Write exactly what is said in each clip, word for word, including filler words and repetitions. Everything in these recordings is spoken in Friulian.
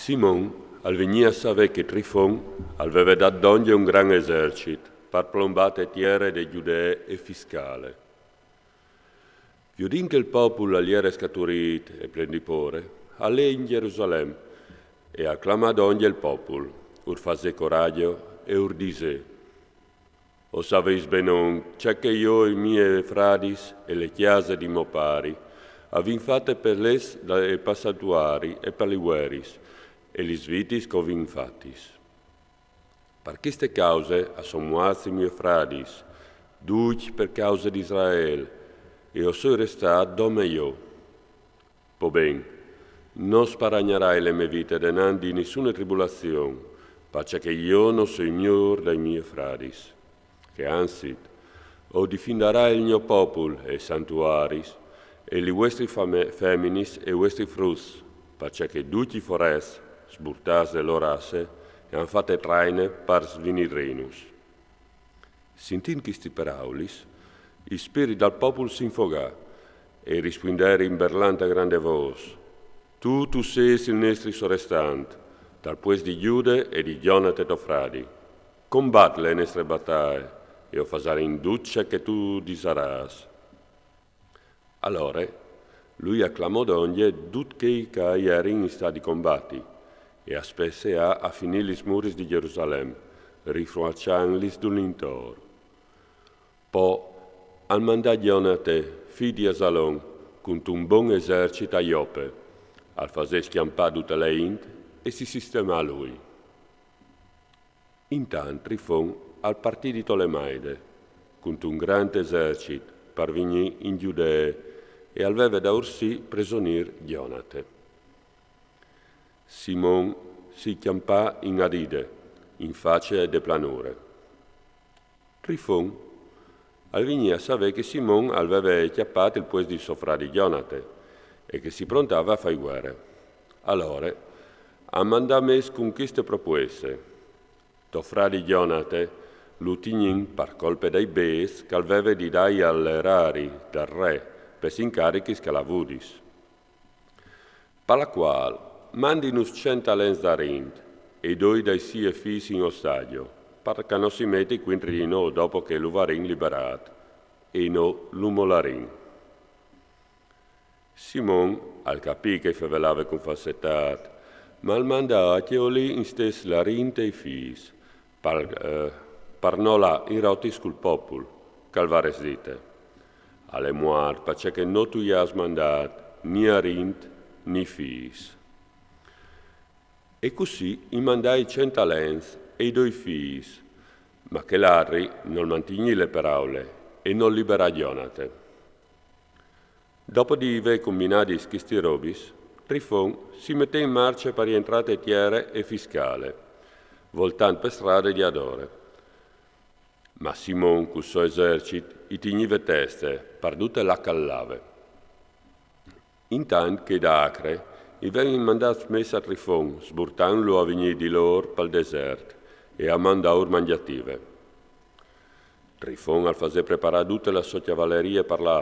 Simon al vignì a savê che Trifon al veve dat dongje un gran esercit par plombâ te tiere de Judee e fiscâle. Viodint che il popul al jere scaturît e plen di pôre, al lè in Jerusalem e al clamà dongje il popul, ur fasè coragjo e ur disè: O savês benon ce che jo e i miei fradis e le cjase di mo pari a vin fate pe les e pa santuari e pa li vueris e lis vitis che o vin fatis. Par cheste cause a son muarts i miei fradis, ducj par cause di Israel, e o soi restât dome jo. Po ben, no sparagnarài le mê vite denant di nissune tribulazion, parcè che jo no soi miôr dai miei fradis. Che anzit, o difindarai il gno popul e i santuaris, e li vuestri fame- feminis e i vuestri fruts, parcè che ducj i forets, sburtâts de lô raze, e àn fate traine par svinidrinus. Sintint chistis peraulis, il spirit dal popul si infogà e i rispuinderin berlant a grande vôs: Tu, tu sês il nestri sorestant, dal puest di Jude e di Jonate to fradi. Combat le nestre bataie e o fasarìn dut ce che tu disarâs. Alore lui al clamò dongje dut chei che a jerin in stât di combati e a spesseà a finî lis muris di Jerusalem, rifruaçantlis dul'intor. Po al mandà Jonate, fi di Asalon, cuntun bon esercit a Jope, al fasè scjampâ dute le int e si sistemà lui. Intant Trifon al partì di Tolemaide, cuntun grant esercit, par vignî in Judee, e al veve daûr si presonîr Jonate. Simon si cjampà in Adide, in face de planure. Trifon al vignì a savê che Simon al veve cjapât il puest di so fradi Jonate e che si prontave a fâi vuere. Alore al mandà mès cun cheste propueste: To fradi Jonate lu tignìn par colpe dai bêçs che al veve di dâi al erari dal re, pes incarichis che al à vudis. Par la cuâl, mandinus cent talents d'arint e doi dai siei fîs in ostagjo, par che no si meti cuintri di nô dopo che lu varìn liberât, e nô lu molarìn. Simon al capì che i fevelave cun falsetât, ma al mandà a cjolî in stes l'arint e i fîs, par, eh, par no lâ in rotis cul popul, che al varès dite: Al è muart parcè che no tu i âs mandât ni arint ni fîs. E cussì i mandà i cent talents e i doi fîs, ma chel ladri nol mantignì le peraule e nol liberà Jonate. Dopo di vê cumbinadis chistis robis, Trifon si metè in marce par jentrâ te tiere e fiscâle, voltant pe strade di Adore. Ma Simon cul so esercit i tignive teste par dute là che al lave. Intant chei da Acre i vevin mandât mès a Trifon, sburtantlu a vignî di lôr pal desert e a mandâur mangjative. Trifon al fasè preparâ dute la sô cjavalerie par lâ,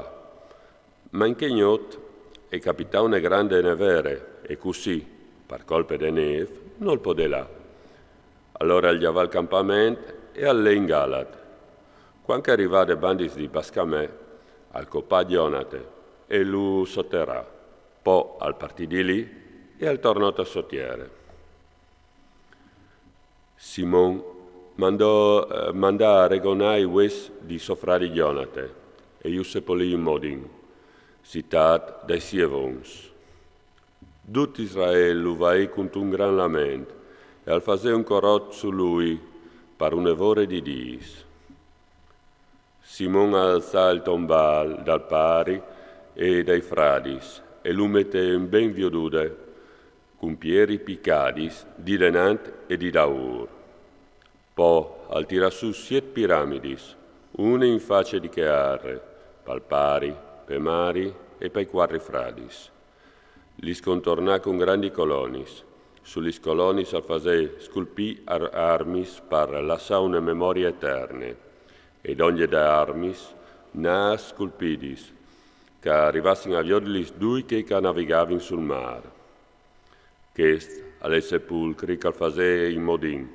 ma in chê gnot e capità une grande nevere e cussì, par colpe de nêf, nol podè lâ. Alore al gjavà il campament e al lè in Galat. Cuant che al rivà de bandis di Bascamè, al copà Jonate e lu soterà. Po al partì di li e al tornò te sô tiere. Simon mandò, eh, mandà a regonâ i vues di so fradi Jonate e ju sepolì in Modin, citât dai siei vons. Dut Israel lu vaì cuntun gran lament e al fasè un corot su lui par une vore di dîs. Simon al alzà il tombâl dal pari e dai fradis e lu metè in ben viodude, cun pieris picadis di denant e di daûr. Po al tirà sù siet piramidis, une in face di chê altre, pal pari, pe mari e pai cuatri fradis. Lis contornà cun grandis colonis. Su lis colonis al fasè sculpî ar- armis par lassâ une memorie eterne. E dongje des armis, nâs sculpidis, che a rivassin a viodilis dui chei che a navigavin sul mâr. Chest Al è sepulcri ch'al fasee in modin,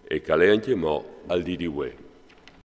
e ch'al è ancjemò al dì di vuê.